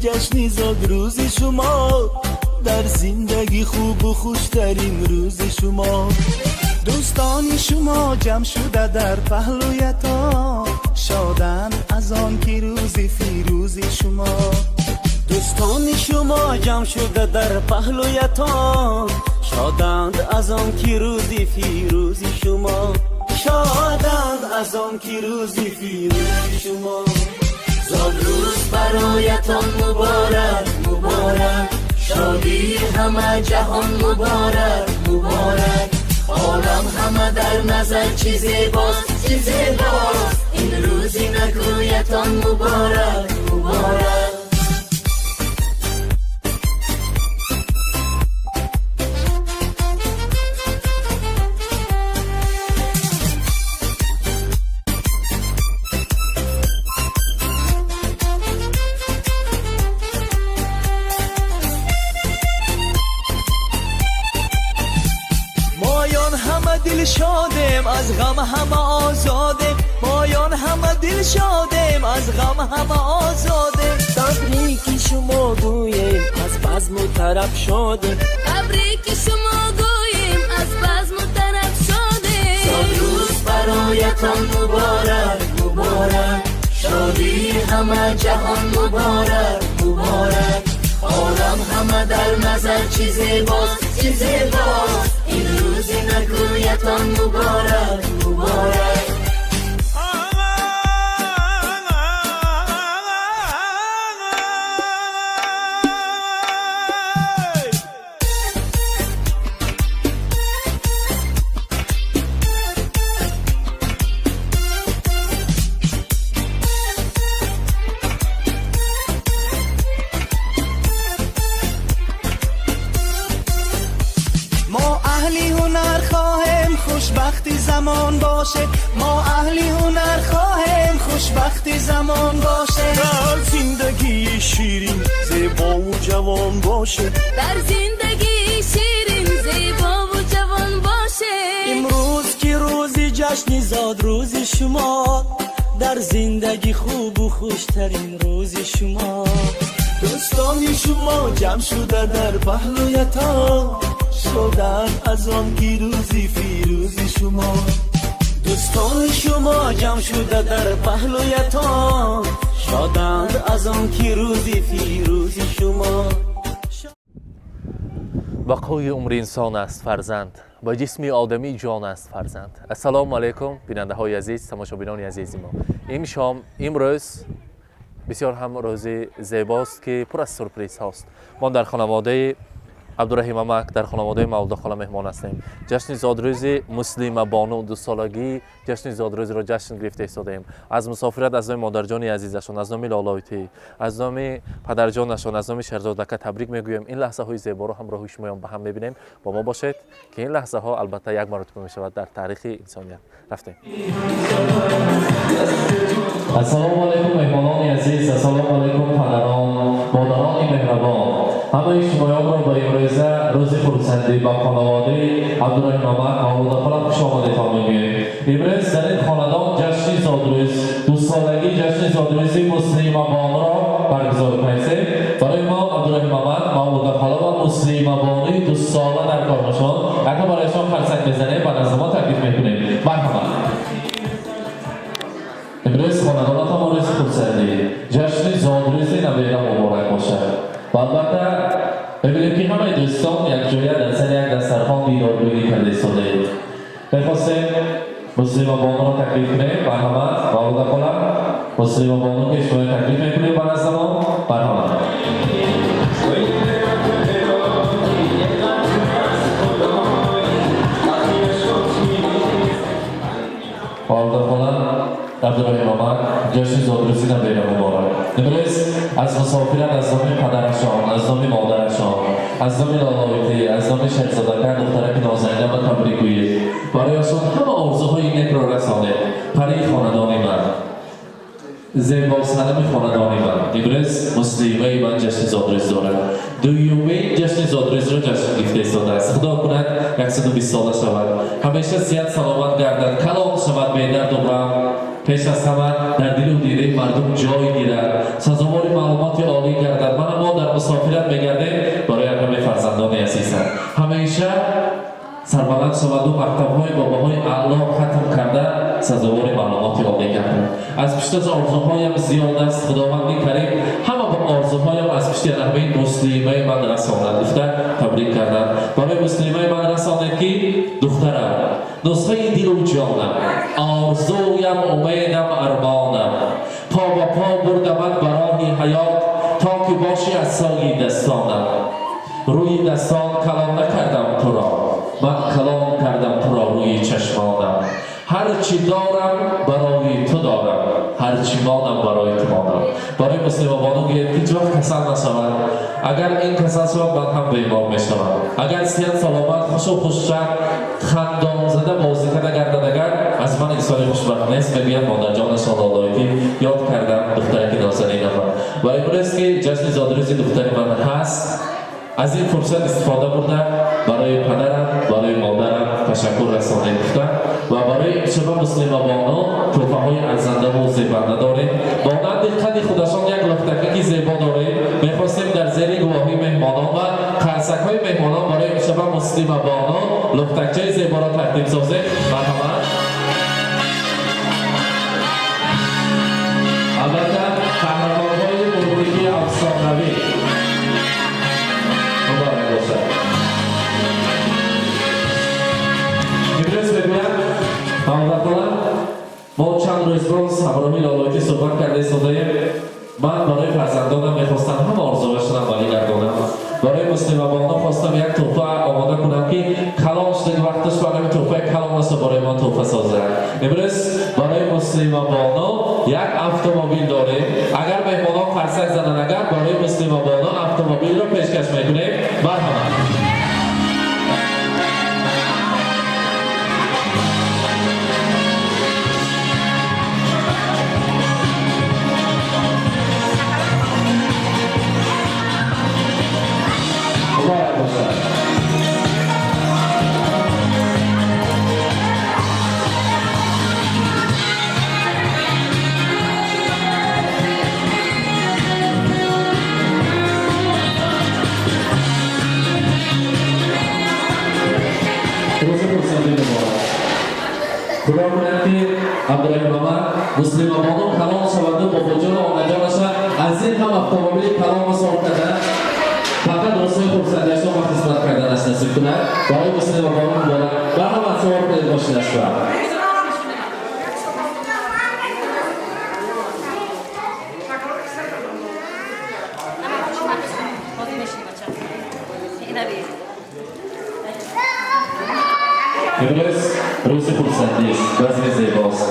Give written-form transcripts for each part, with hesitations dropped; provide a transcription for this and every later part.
ҷашни зодрӯзи шумо, дар зиндагӣ хубу хуштарин рӯзи шумо. Дӯстони шумо ҷамъ шуда дар паҳлӯятон, шоданд аз он ки рӯзи фирӯзи шумо. Дӯстони шумо ҷамъ шуда дар паҳлӯятон, шоданд аз он ки рӯзи фирӯзи шумо. Шоданд аз он ки рӯзи фирӯзи шумо. Зодрӯз бароятон муборак, муборак, шодии ҳама ҷаҳон муборак, муборак. Олам ҳама дар назар чӣ зебост, чӣ зебост. Ин рӯзи накӯятон муборак, муборак. Шодем аз ғам ҳама озодем, моён ҳама дил шодем аз ғам ҳама озодем. Табрики шумо гӯем аз базму тараб шодем, табрики шумо гӯем аз базму тараб шодем. Зодрӯз бароятон муборак, муборак, шодии ҳама ҷаҳон муборак, муборак. Олам ҳама дар назар чӣ зебост, чӣ зебост. Ин рӯзи накӯятон муборак, муборак. Хушбахти замон боше, мо аҳли ҳунар хоҳем, хушбахти замон боше. Дар зиндагии ширин зебову ҷавон боше, дар зиндагии ширин зебову ҷавон боше. Имрӯз ки рӯзи ҷашни зодрӯзи шумо, дар зиндагӣ хубу хуштарин рӯзи шумо. Дӯстони шумо ҷамъ шуда дар паҳлӯятон, шоданд аз он ки рӯзи фирӯзи шумо. Дӯстони шумо ҷамъ шуда дар паҳлӯятон, шоданд аз он ки рӯзи фирӯзи шумо. Бақои умри инсон аст фарзанд, ба ҷисми одамӣ ҷон аст фарзанд. Ассалому алайкум бинандаҳои азиз, тамошобинони азизи мо. Ин шом, имрӯз бисёр ҳам рӯзи зебост ки пур аз сюрпризҳост. Мо дар хонаводаи Абдураҳим амак, дар хонаводаи Мавлудахола меҳмон ҳастем. Ҷашни зодрӯзи Муслима бону, дусолагии ҷашни зодрӯзро ҷашн гирифта истодаем. Аз мусофират аз номи модарҷони азизашон, аз номи Лолоитӣ, аз номи падарҷонашон, аз номи Шерзодака табрик мегӯем. Ин лаҳзаҳои зеборо ҳамроҳи шумоён ба ҳам мебинем. Бо мо бошед, ки ин лаҳзаҳо албатта як маротиба мешавад дар таърихи инсоният. Рафтем. Ассалому алайкум меҳмонони азиз, ассалому алайкум падарон, модарони меҳрабон. Ҳамаи шумоёнро ба имрӯза рӯзи хурсандӣ ба хонаводаи Абдураҳим амак Мавлудахола хуш омадедтон мегӯем. Имрӯз дар ин хонадон ҷашни зодрӯз, дусолагии ҷашни зодрӯзи Муслима бонуро баргузор кардем. Барои мо Абдураҳим амак, Мавлудахола ва Муслима бонуи дусола дар корношон. Агар барояшон қарсак мезанем, ба назди мо таклиф мекунем. Марҳамат. Имрӯз хонадонатон рӯзи хурсандӣ, ҷашни зодрӯзи набера муборак бошад. Ва албатта мебинем ки ҳамаи дӯстон якҷоя дар сари як дастархон дидоргӯӣ карда истодаед. Мехостем Муслима бонуро таклиф кунем. Марҳамат, Мавлудахола, Муслима бону ки шуморо таклиф мекунем ба назди мо. Марҳамат. Мавлудахола, Абдураҳим амак, ҷашни зодрӯзи набера муборак. Имрӯз аз мусофират аз номи падарашон, аз номи модарашон, аз номи Лолоитӣ, аз номи Шерзодака духтараки нозанина ба табрик гӯед. Барояшон ҳама орзуҳои некро расонед. Парии хонадони ман, зебосанами хонадони ман, имрӯз муслимаи ман ҷашни зодрӯз дорад. Дуюмин ҷашни зодрӯзро ҷашн гирифта истодааст. Худо кунад 120 сола шавад, ҳамеша сиҳат саломат гардад, калон шавад, бедарду ғам. Пеш аз ҳама дар дилу дидаи мардум ҷой гирад, сазовори маълумоти олӣ гардад. Мана мо дар мусофират мегардем барои ҳамаи фарзандони азизам. Ҳамеша сарбаланд шаваду мактабҳои бобаҳои аъло хатм карда сазовори маълумоти олӣ гардад. Аз пушти аз орзуҳоям зиёд аст, Худованди Карим ҳама ба орзуҳоям аз пушти раҳмаи муслимаи ман расонад гуфта табрик карданд. Барои муслимаи ман расонед, ки духтарам, нусхаи дилу ҷонам, орзуям, умедам, армонам, по ба по бурдамат ба роҳи ҳаёт, то ки бошӣ аз соги дастонам. Рӯи дастон калон накардам туро, ман калон кардам туро рӯи чашмонам. Ҳар чӣ дорам барои ту дорам, ҳар чӣ монам барои ту монам. Барои муслима бону гӯяд, ҳеҷ вақт касал нашавад. Агар ин касал шавад, ман ҳам бемор мешавам. Агар сиҳат, саломат, хушу хушчак, хандонзада, бозӣ карда гардад, агар аз ман инсони хушбахт нест, мегӯяд модарҷонашон Лолоятӣ. Ёд кардам духтараки нозанинама. Ва имрӯз ки ҷашни зодрӯзи духтари ман ҳаст, аз ин фурсат истифода бурда барои падарам, барои модарам ташаккур расонем гуфта ва барои имшаба муслима бону тӯҳфаҳои арзандаву зебанда дорем. Монанди қади худашон як лухтакаки зебо дорем. Мехостем дар зери гувоҳии меҳмонон ва қарсакҳои меҳмонон барои имшаба муслима бону лухтакчаи зеборо тақдим созем. Марҳамат. Албатта, қаҳрамонҳои мулкии афсонавӣ, муборак бошад. Имрӯз мегӯяд мавлатона, мо чанд рӯз боз ҳамроҳи Лолоятӣ суҳбат карда истодаем. Ман барои фарзандонам мехостам ҳама орзуҳояшон амалӣ гардонам. Барои муслима бону хостам як тӯҳфа омода кунам, ки калон шудаги вақташ ба ҳамин тӯҳфаи калон аст, барои ман тӯҳфа созад. Имрӯз барои муслима бону як автомобил дорем. Агар меҳмонон қарсак зананд, агар барои муслима бону автомобилро пешкаш мекунем. Марҳамат. Муборак бошад. Рӯзи хурсандӣ муборак. Худо кунад, ки Абдураҳим ама, муслима бону калон шаваду бобоҷону онаҷонаша аз ин ҳам автомобили калонро сор карда, фақат рӯзҳои хурсандиашон ва хизмат карданаш насиб кунад. Барои муслима бону муборак. Марҳамат, савор кунед мошинашро. Имрӯз рӯзи хурсандист, базми зебост.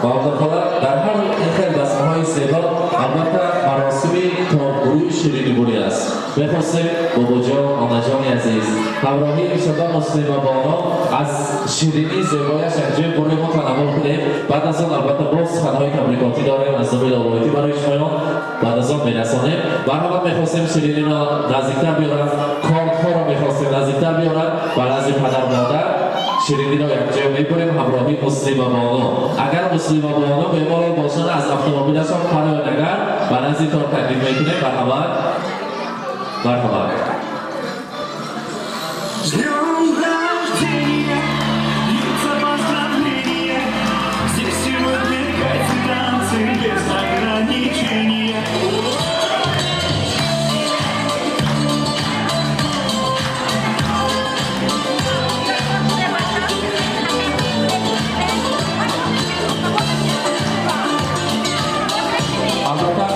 Мавлудхола, дар ҳар ин хел базмҳои зебо албатта маросими торбурӯи ширинибурӣ аст. Мехостем бобоҷон, онаҷони азиз, ҳамроҳии имшаба муслима боно аз ширинии зебояш якҷоя бурӣ мо танаввул кунем. Баъд аз он албатта боз суханҳои табрикотӣ дорем аз номи Лолоятӣ барои шумоён, баъд аз он мерасонем. Марҳамат, мехостем шириниро наздиктар биёранд, кортҳоро мехостем наздиктар биёранд ба назди падар модар. Шириниро якҷоя мебурем ҳамроҳи муслима бону. Агар муслима бону беморон бошанд, аз автомобилашон пароянд, агар ба назди тор таклиф мекунем. Марҳамат, марҳамат. С днем рождения, льются поздравления. Здесь сегодня кайф и танцы без ограничения. Албатта,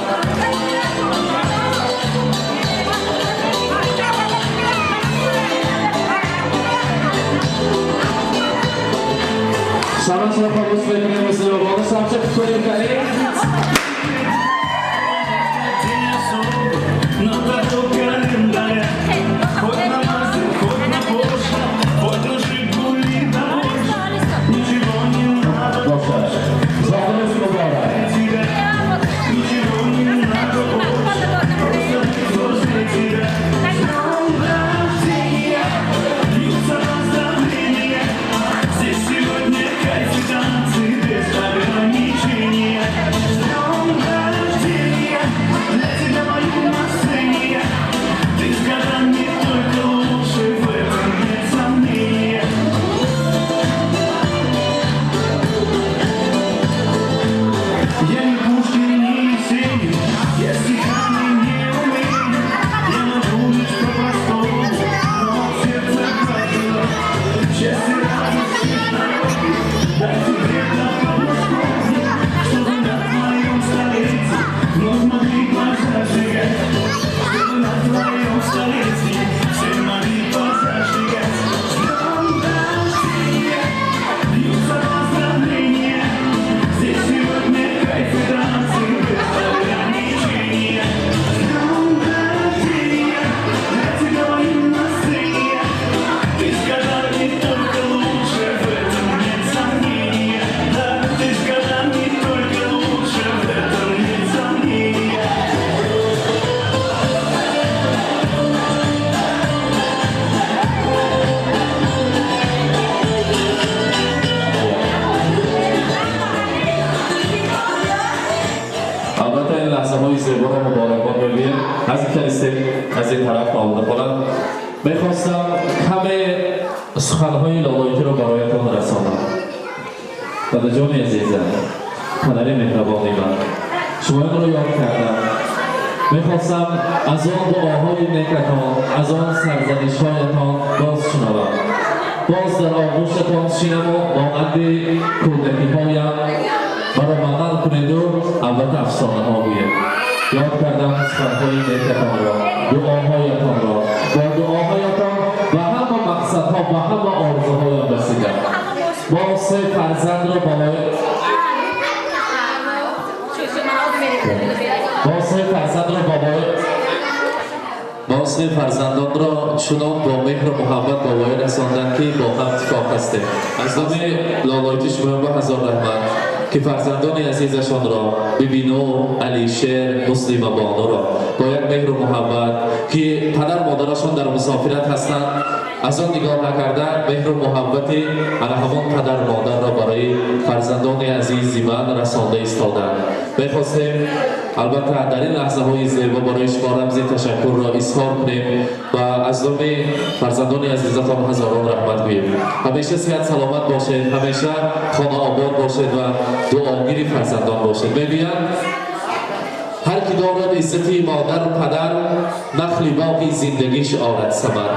шамашро хомӯш мекунем. Муслима бону, шамша кунем кани. День особый, на табло календаря. Хоть на Мазде, хоть на Порше, хоть на Жигули, на Больше. Ничего не надо Бошад, зодрӯз муборак. тебя, ничего не надо больше. Просто быть возле тебя. С днем рождения, льются поздравления. Здесь сегодня кайф и танцы без ограничений. тараф мавлуда хола мехостам каме суханҳои лолоитиро бароятон расонам. Дадаҷони азизам, падари меҳрабони ман, шумоёнро ёд кардам. Мехостам аз он дуоҳои некатон, аз он сарзанишҳоятон боз шунавам, боз дар оғӯшатон шинаму монанди кӯдакиҳоям маро бағал кунеду албатта афсонаҳо гӯед. Ёд кардам суханҳои некатонро, дуоҳоятонро. Бо дуоҳоятон ба ҳама мақсадҳо, ба ҳама орзуҳоям расидам. Мо се фарзандро болои мо се фарзандро бобои мо се фарзандонро чунон бо меҳру муҳаббат ба воя расонданд, ки бо ҳам иттифоқ ҳастем. Аз номи лолоити шумоён ба ҳазор раҳмат, ки фарзандони азизашонро, Бибину, Алишер, Муслима Бонуро бо як меҳру муҳаббат, ки падар модарашон дар мусофират ҳастанд, аз он нигоҳ накарда, меҳру муҳаббати ана ҳамон падар модарро барои фарзандони азизи ман расонда истоданд. Мехостем албатта дар ин лаҳзаҳои зебо барои шумо рамзи ташаккурро изҳор кунем ва аз номи фарзандони азизатон ҳазорон раҳмат гӯем. Ҳамеша сиҳат саломат бошед, ҳамеша хонаобод бошед ва дуогири фарзандон бошед. Мегӯянд, ҳар ки дорад иззати модару падар, нахли боғи зиндагиш орад самар.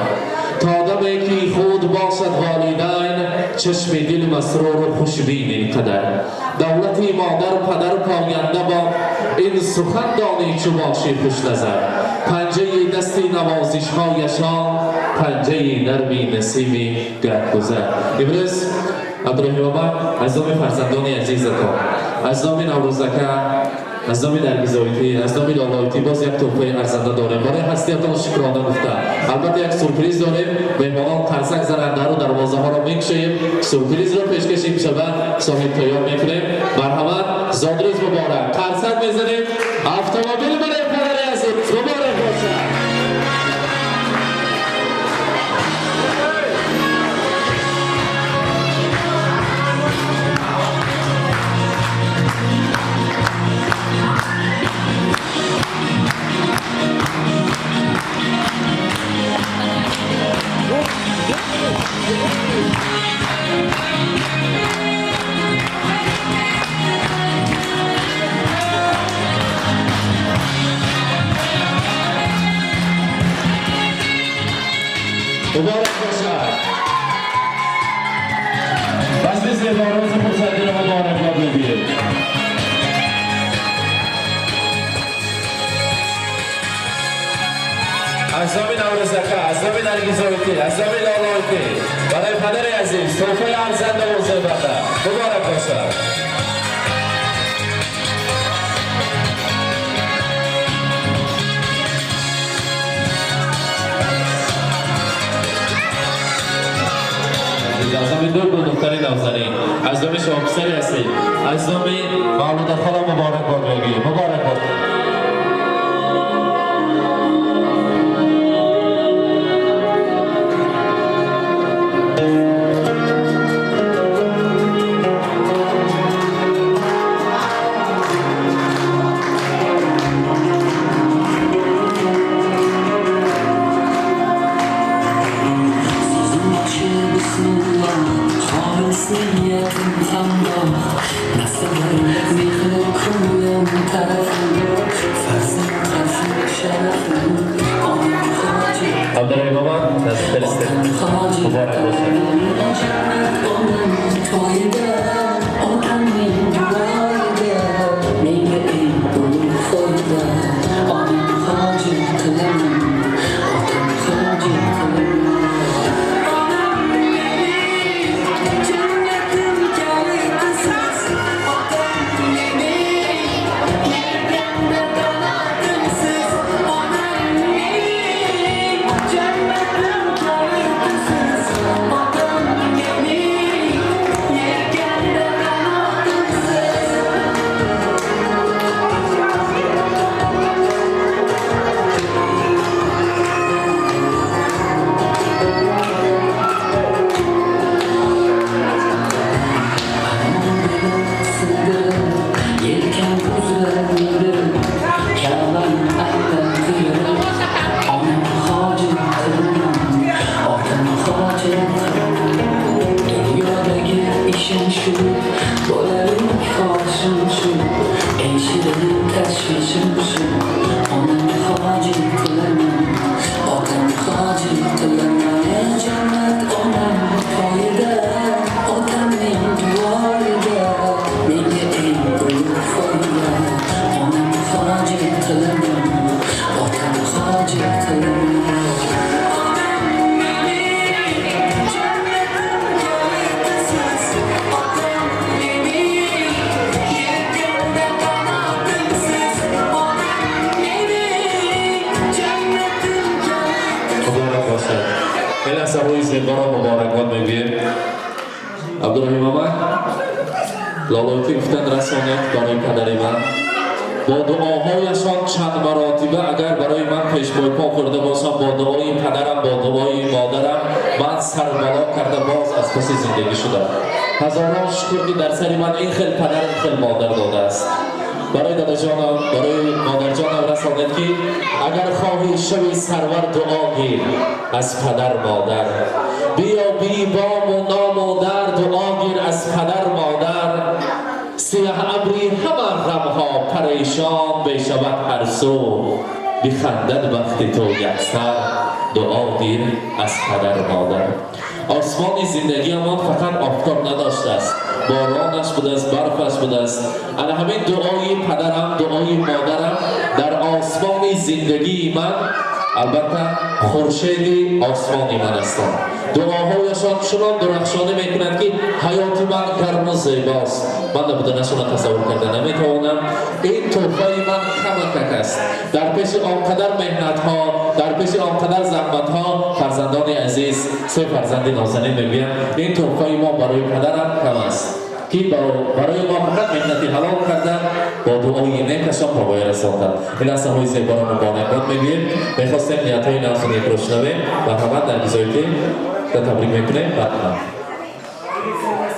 То даме ки худ бошад волидайн, чашми дил масруру хушбин ин қадар. Давлати модару падар поянда бод, ин сухан донӣ чу бошӣ хушназар. Панҷаи дасти навозишҳояшон, панҷаи нарми насими гаҳгузар. Имрӯз, Абдураҳим оба, аз номи фарзандони азизатон, аз номи Наврӯзака, аз номи Наргизоитӣ, аз номи Лолоитӣ боз як тӯҳфаи арзанда дорем барои ҳастиятон шукрона гуфта. Албатта, як сюрприз дорем. Меҳмонон қарсак зананд, дару дарвозаҳоро мекушоем, сюрпризро пешкаши имшаба соҳибтайёр мекунем. Марҳамат, зодрӯз муборак! Қарсак мезанем, автомобил барои падари азиз. Муборак бошад! Муборак бошад! Базми зеборӯзи хурсандиро муборакбод мегӯем. Аз номи Наврӯзака, аз номи Наргизоитӣ, аз номи Лолоитӣ барои падари азиз тӯҳфаи арзандаву зебанда. Муборак бошад! Аз номи ду гул духтари навзанин, аз номи шоҳписари ҳастед, аз номи Мавлуда хола муборакбод мегӯем. Муборак бод! Абдураҳим оба, наздиктар. Муборак бошад! Ин лаҳзаҳои зеборо муборакбод мегӯем. Абдураҳим омад, лолоки гуфтан расонед барои падари ман. Бо дуоҳояшон чанд маротиба агар барои ман пешпойпо хӯрда бошам, бо дуои падарам, бо дуои модарам ман сарбало карда боз аз паси зиндагӣ шудам. Ҳазорон шукр, ки дар сари ман ин хел падар, ин хел модар додааст. Барои дадаҷонам, барои модарҷонам расонед, ки агар хоҳӣ шави сарвар, дуо гир аз падар модар. Биёбӣ бому ному дар, дуо гир аз падар модар. Сиёҳ абри ҳама ғамҳо парешон бешавад ҳар сӯ, бихандад бахти ту яксар, дуо гир аз падар модар. Осмони зиндагиамон фақат офтоб надоштааст, боронаш будааст, барфаш будааст. Ана ҳамин дуои падарам, дуои модарам дар осмони зиндагии ман албатта хуршеди осмони ман ҳастанд. Дуоҳояшон чунон дурахшонӣ мекунанд, ки ҳаёти ман гарму зебост. Ман набуданашонро тасаввур карда наметавонам. Ин тӯҳфаи ман камакак аст дар пеши он қадар меҳнатҳо, дар пеши он қадар заҳматҳо. Фарзандони азиз, се фарзанди нозанин мегӯянд, ин тӯҳфаи мо барои падарам кам аст, ки барои мо фақат меҳнати ҳалол карда, бо дуои некашон ба воя расонданд. Ин лаҳзаҳои зеборо муборакбод мегӯем. Мехостем ниятҳои нағзу некро шунавем. Марҳамат, Наргизое, ки табрик мекунем. Марҳамат.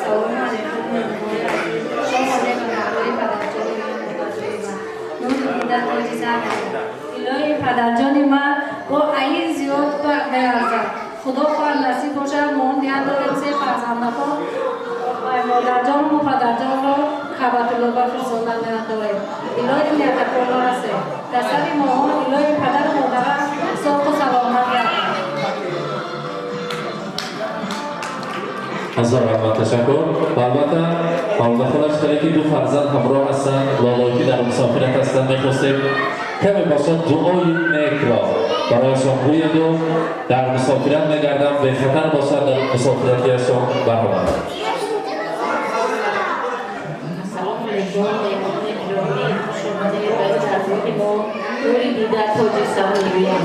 Салому алейкум, меҳмонони азиз. Хуш омадед ба даргоҳи падарҷони ман, модарҷони ман. Нури дида, тоҷи сар. Илоҳи, падарҷони ман бо аин зиёд меарзад. Худо хоҳад, насиб бошад, мо ният дорем се фарзандаҳо модарҷону падарҷонро Каъбатулло ба фирсондан ният дорем. Илоҳи, ниятакорро расем. Дар сари моҳо илоҳи падару модарам соқу саломат гардад. Ҳазор раҳмат, ташаккур. Ва албатта мавлудахонаш хеле ки ду фарзанд ҳамроҳ ҳастанд, лолоки дар мусофират ҳастанд, мехостем каме бошад дуои некро барояшон гӯяду дар мусофират мегардам, бехатар бошад дар мусофиратияшон. Барҳамат. Ассалому алайкум, меҳмонони гиромӣ, хуш омадед ба даргоҳи мо. Нури дида, тоҷи сар мегӯям.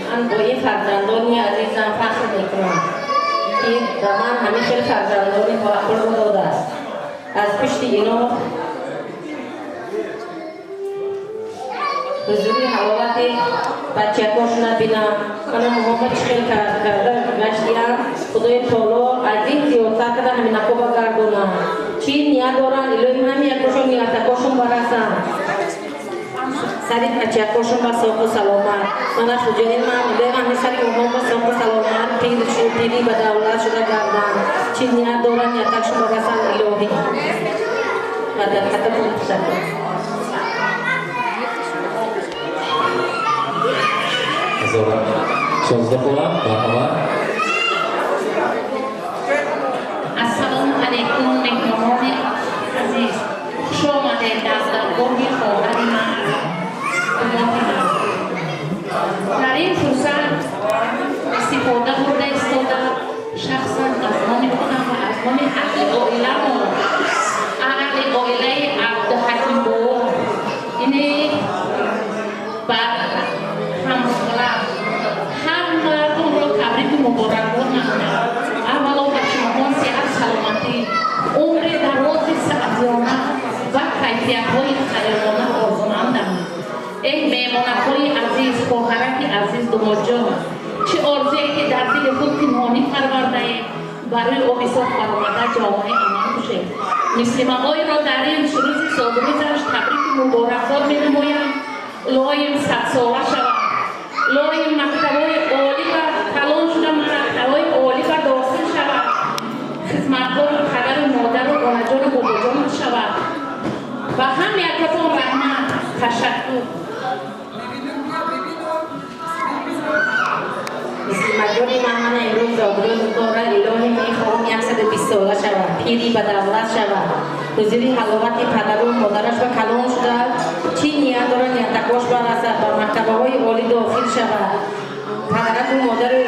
Ман бо ин фарзандони азизам фахр мекунам, ки ба ман ҳамин хел фарзандони боақлро додааст. Аз пушти ино ҳузури ҳаловати бачакошона бинам. Мана муҳома чӣ хел карда гаштиям. Худои таоло аз ин зиёдтар карда ҳаминакоба гардонам. Чӣ ният доранд, илоҳи ҳами якошон ниятакошон барасанд. Сари бачакошон ба соқу саломат. Мана хуҷаин ман, илоҳи ҳами сари онҳо ба соқу саломат, пир шу, пири ба давлат шуда гарданд. Чӣ ният доранд, ниятакшон барасанд, илоҳӣ. Ва дар хататон ташаккур. Ҳазор раҳмат. Шонздаҳ хонам, марҳамат. Ассалому алайкум, меҳмонони азиз. Хуш омадед дар даргоҳи хоҳари ман, думоди ман. Дар ин фурсат истифода бурда истода, шахсан аз номи худам ва аз номи аҳли оиламон, аҳли оилаи Абдуҳакимбобо, ини ба ҳамроҳлаб ҳамаатонро табрику муборакбод намоям. Аввало ба шумоҳон сиҳат, саломатӣ, умри дарози саъдиёна ва кайфиятҳои хайрона орзумандам. Эй меҳмонакҳои азиз, хоҳараки азиз, думодҷон, чӣ орзуе ки дар дили худ пинҳонӣ парвардаем, барои оби соф баромада ҷомаи амал пӯшед. Мислимаҳоеро дар ин рӯзи солрӯзаш табрику муборакбод менамоям. Лоим садсола шавад, лоим мактабҳои олӣ ба калон шуда, мактабҳои олӣ ба дохил шавад, хизматгори падару модару онаҷону бобоҷон шавад. Ва ҳам якатон раҳмат, ташаккур. Мислимаҷони ман мана имрӯз зодрӯз дорад. Илоҳи, мехоҳам 120 сола шавад, пири ба давлат шавад, ҳузури ҳаловати падару модараш ба калон шуда, чӣ ният дорад, ниятакош барасад, ба мактабаҳои олӣ дохил шавад, падараку модару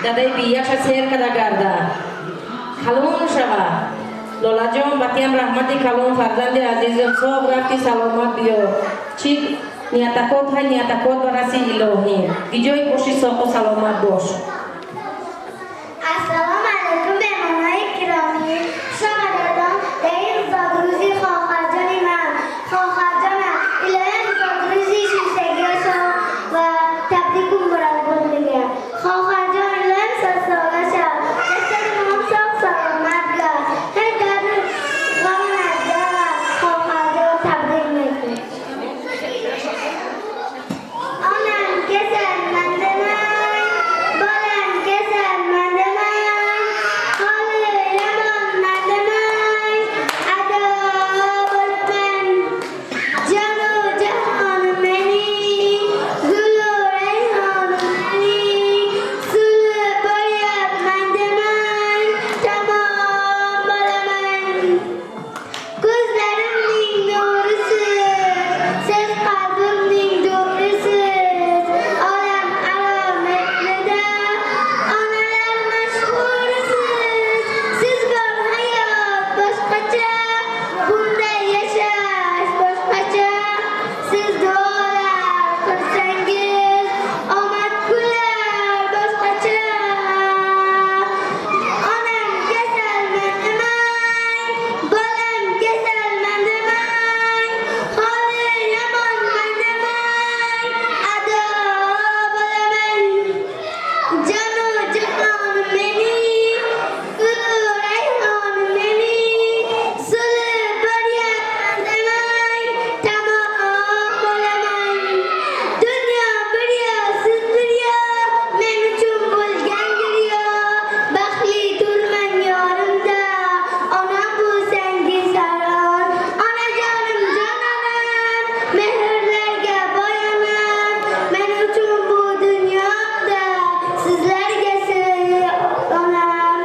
дадаи бияша сер карда гардад, калон шавад. Лолаҷон, ба тиям раҳмати калон, фарзанди азизам, соғ рафти, саломат биё. Чӣ Ниятакот ҳай, ниятакот бараси илоҳӣ. Гиҷои боши, соқу саломат бош. Ассалому алайкум, меҳмонои гиромӣ. Хуш омадедон дар ин зодрӯзи хохарҷони ман. Хохарҷонам, илоҳим зодрӯзи шуштагиашон ва табрику муборакбод мегӯям. Хохарҷон, илоҳим 100 сола шав. Дастаи мом соғ саломат гард. Ҳеҷ дарду ғам надорад. Хохарҷон, табрик мекунем. Onam kasal mandamay, bolam kasal mandamay, holi yomon mandamay, ado bo'libman. Jonu jahonim mening, gulu rayhonim mening, suli bo'ryapman demay, tamom bo'laman. Ko'zlarimning nurisiz, siz qalbimning do'risiz. Olam aro mehrida onalar mashhurisiz. Siz bor hayot boshqacha, bunda yashash boshqacha. Siz duolar qilsangiz, omad kular boshqacha. Onam kasalman demang, bolam kasalman demang, holi yomonman demang, ado bo'laman. Jonu jahonim mening, gulu rayhonim mening, suli boryapman demang, tamom bo'laman. Dunyo bir yo, siz bir yo, men uchun bo'lgan giryo. Baxtli turman yonimda, onam bo'lsangiz qaror. Onajonim, jononam, mehrlarga boy onam, men uchun bu dunyoda sizlarga onam.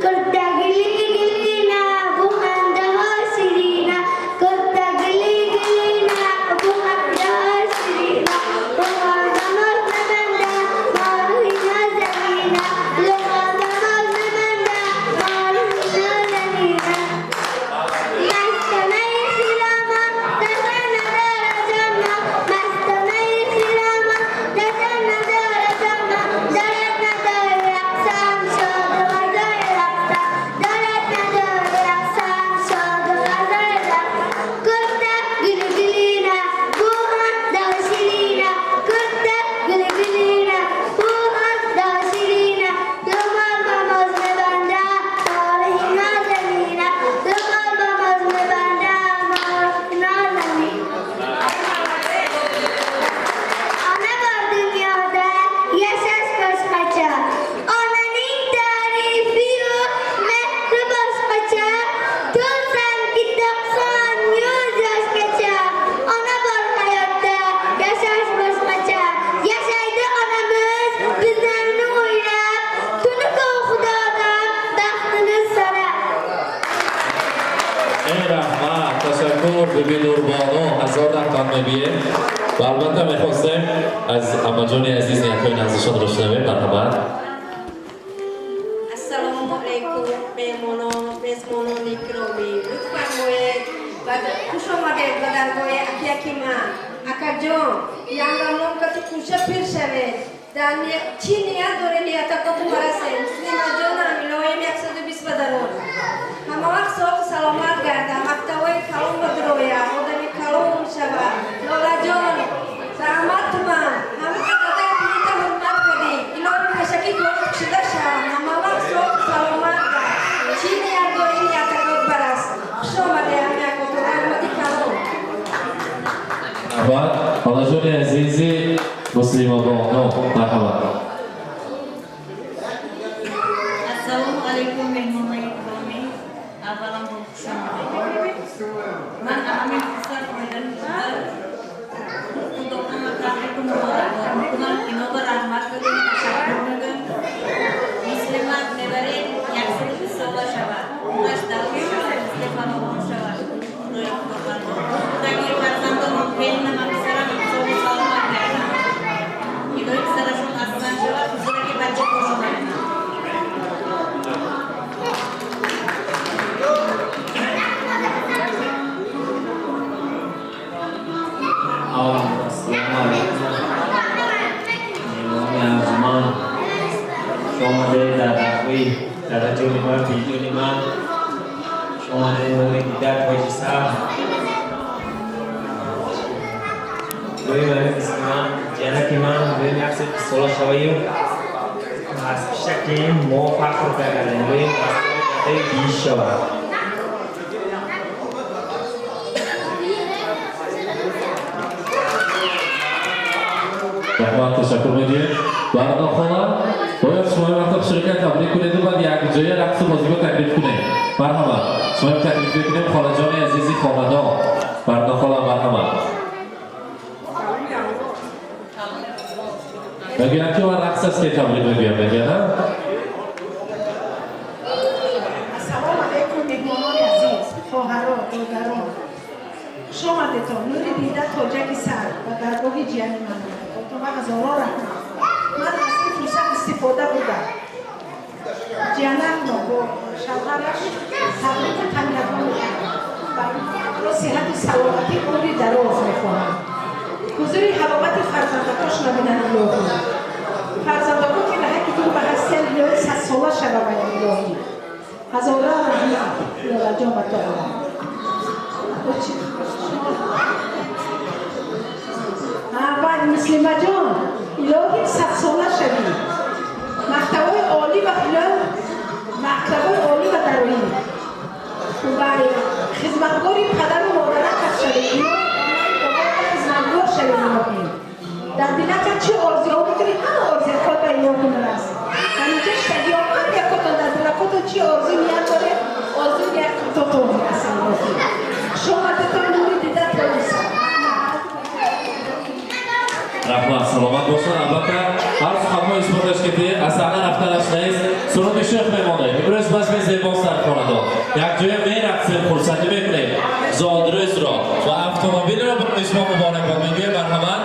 Qirqda gili gilina, bu ham daha shirina. Qirqda gili gilina, bu ham daha shirina. Lug'atdan olmamanda, moruhi nozanina. Lug'atdan olmamanda, moruhi nozanina. Mastanai xiramon, dasan nadora jonna. Mastanai xiramon, dasan nadora jonna. Darad nadora raqsam, shodu g'azoi raqsam. Darad nadora raqsam, shodu g'azoi raqsam. Ko'rda guli gulina, bu ham daha shirina. Ko'rda guli gulina, bu ham daha shirina. Lumal bamoz mebanda, morihi nozanina. Lumal bamoz mebanda, morihi nozanina. Ona bor dunyoda yashash boshqacha. Onaning ta'rifi-yu mehri boshqacha. To'lsamki 90, 100 yoshgacha. Ona bor hayotda yashash boshqacha. Yashaydi onamiz bizlarni o'ylab, tuni kun Xudodan baxtini so'rab. Эй, раҳмат, ташаккур, биби Нурбону, ҳазор раҳмат мебием ва албатта мехостем аз амаҷони азиз ниятҳои нағзишонро шунавем. Марҳамат. Ассалому алайкум, меҳмонон, мезбонони гиромӣ. Лутф фармоед ва хуш омадед ба даргоҳи акияки ман. Акаҷон, янгамлон кати кӯша пир шавед. Дар чӣ ният доред, ниятакоту барасед. Муслимаҷонам, илоҳим 120 ба дарор. Ҳама вақт соғу саломат гардам, мактабҳои калон ба дуроя, одами калон шавад. Лолаҷон, раҳмат туман. Ҳама қадар пирита ҳурмат кардӣ. Илоҳим пешакӣ корот кушида шавам. Ҳама вақт соғу саломат гард. Чӣ ният дорӣ, ниятакот барас. Хуш омадед, ҳамякоту, раҳмати калон. Марҳамат, холаҷони азизи Муслимабону, марҳамат. Ассалому алайкум, меҳмонои гиромӣ. Аввалан бо хуш омадед. Ман ҳамин фурсат фоида худоҳама табрику муборакбод мекунам. Иноба раҳмат мегӯям, ташаккур мегӯям. Муслимат мебаред, 120 сола шавад. Умраш дароз шавад, мисли фаровон шавад. Худои худованд. Худои фарзандонам, келинам, писарам соғу саломат гарданд. Илоҳи писарашон аз Муслима биҷони ман, шомаде нури дида тоҷи сар. Гӯем ами Муслима ҷанаки ман, гӯем 120 сола шаваю аз пишаки мо фахр кардем, гӯем аз дадаи бииш шавад. Раҳмат, ташаккур медиҳем. Барно хола, бояд шумо вақта ширкат табрик кунеду баъд якҷоя рақсу бозиро таклиф кунем. Марҳамат, шумо таклиф мекунем холаҷони азизи хонадон. Барно хола, марҳамат. Мегӯянд ки ман рақс аст ки табрик мегӯям, мегӯянд, Ассалому алайкум, меҳмонони азиз, хоҳаро, додарон. Хуш омадетон, нури дида тоҷаки сар ба даргоҳи ҷияни ман ва ҳазорон раҳмат. Ман аз ин фурсат истифода бурдам. Ҷиянамро бо шавҳараш табрику таҳниятҳо мекунам ва сиҳату саломатӣ, умри дароз мехоҳам. Ҳузури ҳаловати фарзандакош набинанд илоҳӣ. Фарзандако ки раҳаки дур ба ҳастиян, илоҳӣ садсола шававанд илоҳӣ. Ҳазорон раҳмат, Илолаҷон ба таола. Ва Муслимаҷон, илоҳӣ садсола шавӣ. Мактабҳои олӣ ва илоҳ мактабҳои олӣ ва дароӣ. Ва хизматгори падару модаракат шавӣ. Хизматгор шавӣ илоҳӣ. Дар дилакат чӣ орзуҳо мекунӣ, ҳама орзуҳо ба илоҳӣ мирасад. Ҳаминҷа штагиҳо ҳам якотон дар дилакотон чӣ орзу ният доред, орзу ниятотон мирасад илоҳӣ. Хуш омадетон, нури дида тоиса. Раҳмат, саломат бошанд. Албатта, ҳар суханҳо исботаш ки аз саҳна рафтанаш нест, суруди шӯх мемонем. Имрӯз базми зебост дар хонадон. Якҷоя мерақсем, хурсандӣ мекунем. Зодрӯзро ва автомобилро барои шумо муборакбод мегӯем. Марҳамат.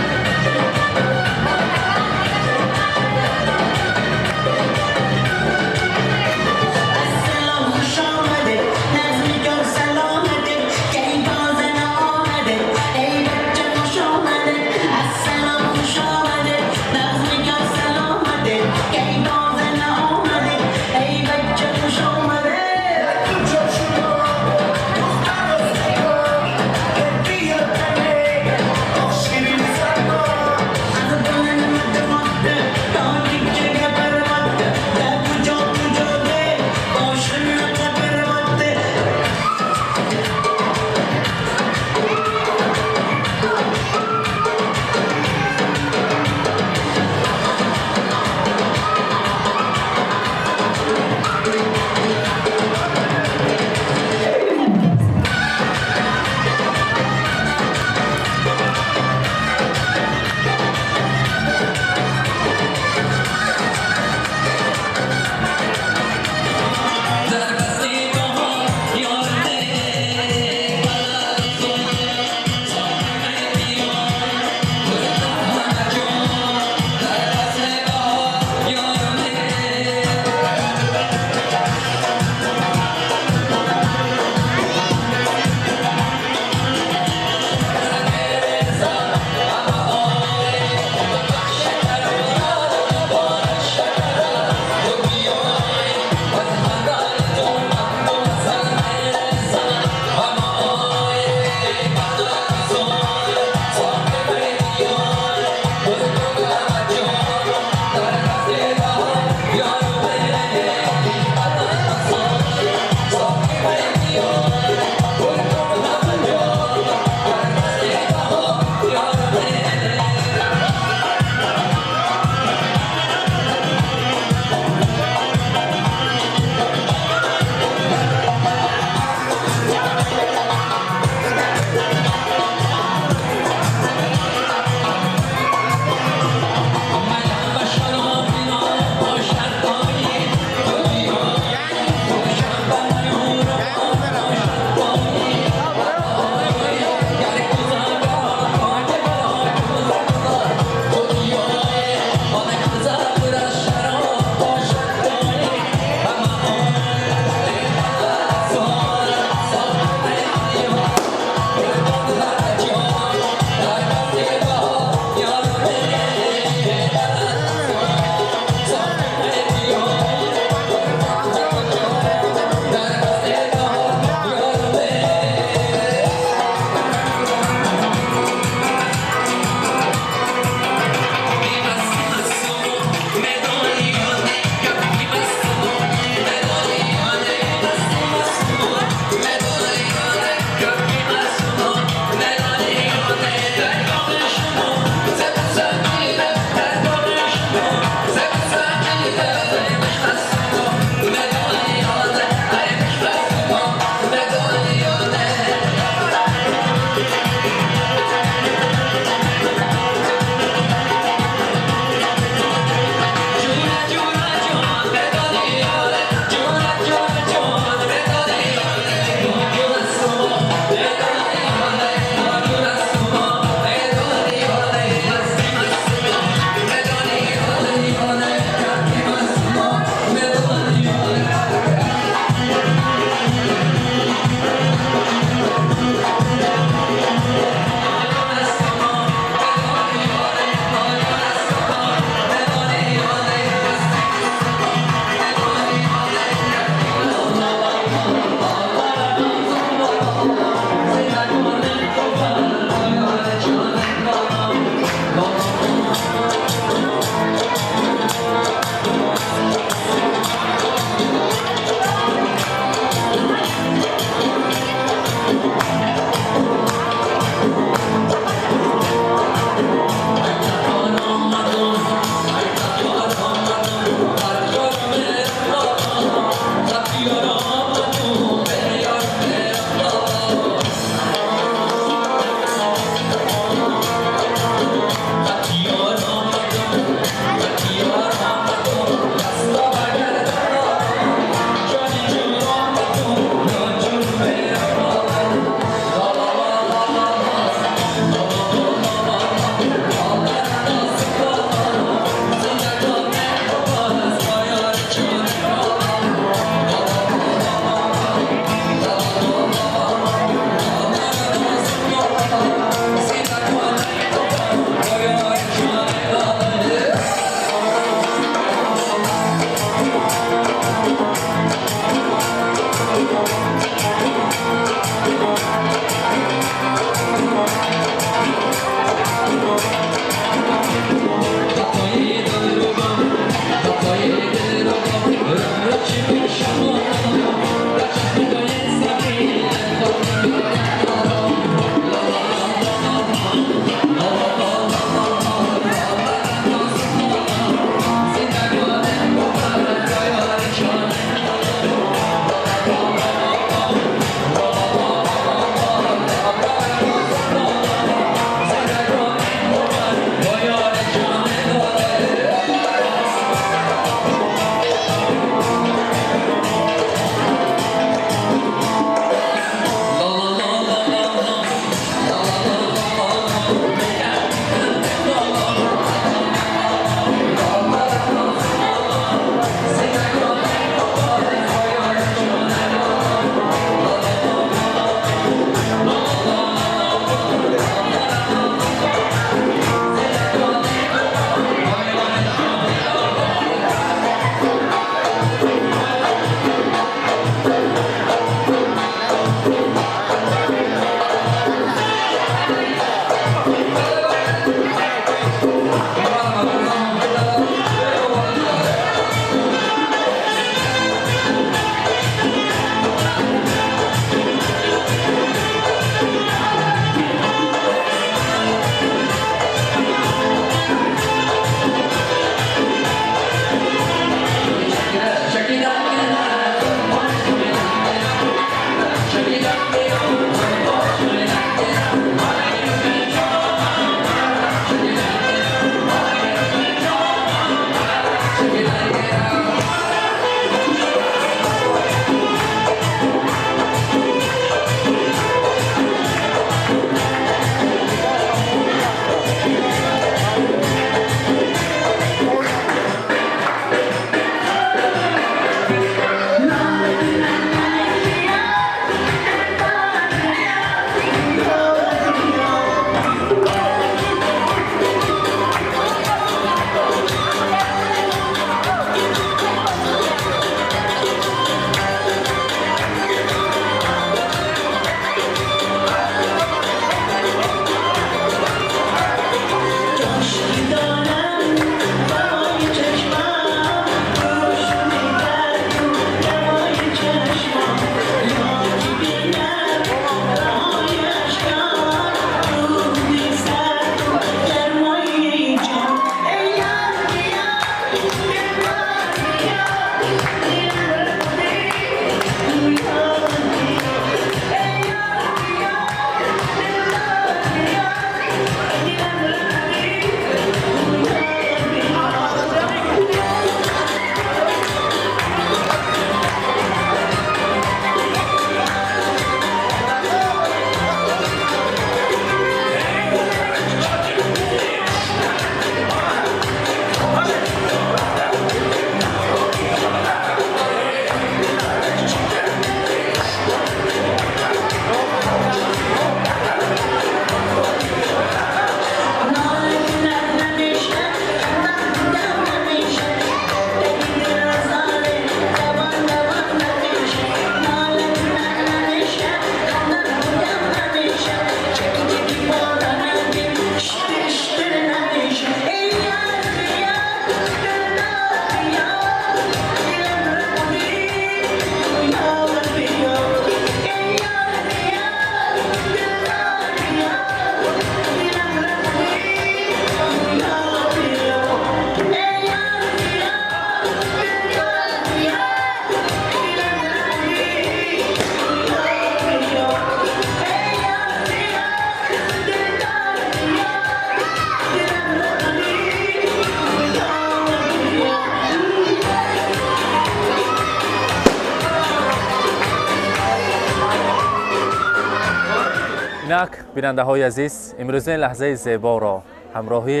Инак, бинандаҳои азиз, имрӯзаи лаҳзаи зеборо ҳамроҳи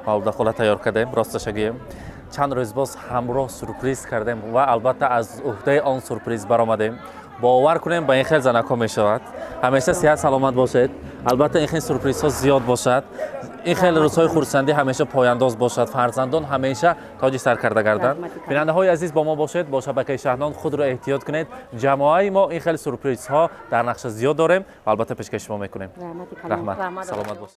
Мавлуда хола тайёр кардем. Росташа гӯем, чанд рӯз боз ҳамроҳ сюрприз кардем ва албатта аз уҳдаи он сюрприз баромадем. Бовар кунем, ба ин хел занакҳо мешавад. Ҳамеша сиҳат саломат бошед. Албатта, ин хел сюрпризҳо зиёд бошад, ин хел рӯзҳои хурсандӣ ҳамеша пояндоз бошад, фарзандон ҳамеша тоҷи сар карда гарданд. Бинандаҳои азиз, бо мо бошед, бо шабакаи Шаҳнон. Худро эҳтиёт кунед. Ҷамоаи мо ин хел сюрпризҳо дар нақша зиёд дорем ва албатта пешкаши шумо мекунем. Раҳмат, саломат бошед.